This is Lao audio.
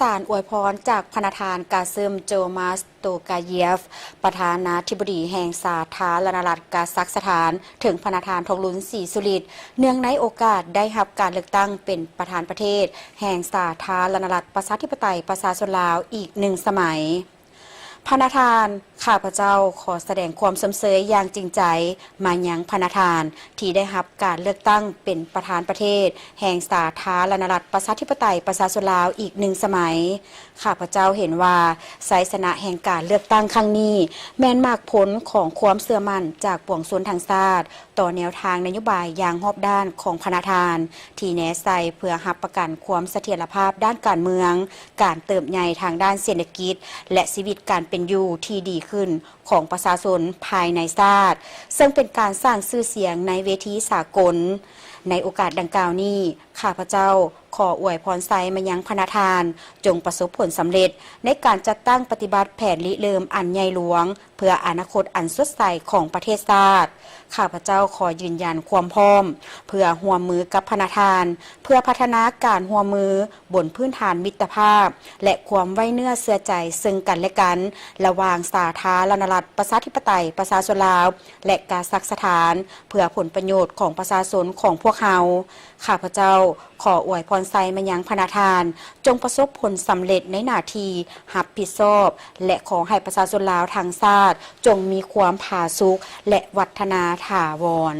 ສານອວຍພອນຈາກພະນະທ່ານກາຊຶມ ໂຈມາສໂຕກາເຢຟ ປະທານາທິບໍດີແຫ່ງສາທາລະນະລັດກາຊັກສະຖານ ເຖິງພະນະທ່ານທອງລຸນ ສີສຸລິດ ເນື່ອງໃນໂອກາດໄດ້ຮັບການເລືອກຕັ້ງເປັນປະທານປະເທດແຫ່ງສາທາລະນະລັດປະຊາທິປະໄຕປະຊາຊົນລາວອີກໜຶ່ງສະໄໝ. ພະນະທ່ານ, ຂ້າພະເຈົ້າຂໍສະແດງຄວາມຊົມເຊີຍຢ່າງຈິງໃຈມາຍັງພະນະທ່ານ ທີ່ໄດ້ຮັບການເລືອກຕັ້ງເປັນປະທານປະເທດແຫ່ງສາທາລະນະລັດປະຊາທິປະໄຕປະຊາຊົນລາວອີກໜຶ່ງສະໄໝ. ຂ້າພະເຈົ້າເຫັນວ່າໄຊຊະນະແຫ່ງການເລືອກຕັ້ງຄັ້ງນີ້ ແມ່ນໝາກຜົນຂອງຄວາມເຊື່ອໝັ້ນຈາກປວງຊົນທັງຊາດ ຕໍ່ແນວທາງນະໂຍບາຍຢ່າງຮອບດ້ານຂອງພະນະທ່ານ ທີ່ແນໃສ່ເພື່ອຮັບປະກັນຄວາມສະຖຽນລະພາບດ້ານການເມືອງ, ການເຕີບໃຫຍ່ທາງດ້ານເສດຖະກິດ ແລະ ຊີວິດການເປັນຢູ່ທີ່ດີຂຶ້ນຂອງປະຊາຊົນພາຍໃນຊາດ, ເຊິ່ງເປັນການສ້າງຊື່ສຽງໃນເວທີສາກົນ. ໃນໂອກາດດັ່ງກ່າວນີ້, ຂ້າພະເຈົ້າຂໍອວຍພອນໄຊມາຍັງພະນະທ່ານ, ຈົ່ງປະສົບຜົນສຳເລັດໃນການຈັດຕັ້ງປະຕິບັດແຜນລິເລີ່ມອັນໃຫຍ່ຫຼວງ ເພື່ອອະນາຄົດອັນສົດໃສຂອງປະເທດຊາດ. ຂ້າພະເຈົ້າຂໍຢືນຢັນຄວາມພ້ອມ ເພື່ອຮ່ວມມືກັບພະນະທ່ານ ເພື່ອພັດທະນາການຮ່ວມມືບົນພື້ນຖານມິດຕະພາບ ແລະ ຄວາມໄວ້ເນື້ອເຊື່ອໃຈເຊິ່ງກັນແລະກັນ ລະຫວ່າງສາທາລະນະລັດປະຊາທິປະໄຕປະຊາຊົນລາວ ແລະ ກາຊັກສະຖານ ເພື່ອຜົນປະໂຫຍດຂອງປະຊາຊົນຂອງພວກເຮົາ. ຂ້າພະເຈົ້າຂໍອວຍພອນໄຊມາຍັງພະນະທ່ານ, ຈົ່ງປະສົບຜົນສຳເລັດໃນໜ້າທີ່ຮັບຜິດຊອບ ແລະ ຂໍໃຫ້ປະຊາຊົນລາວທັງຊາດ ຈົ່ງມີຄວາມຜາສຸກ ແລະ ວັດທະນາຖາວອນ.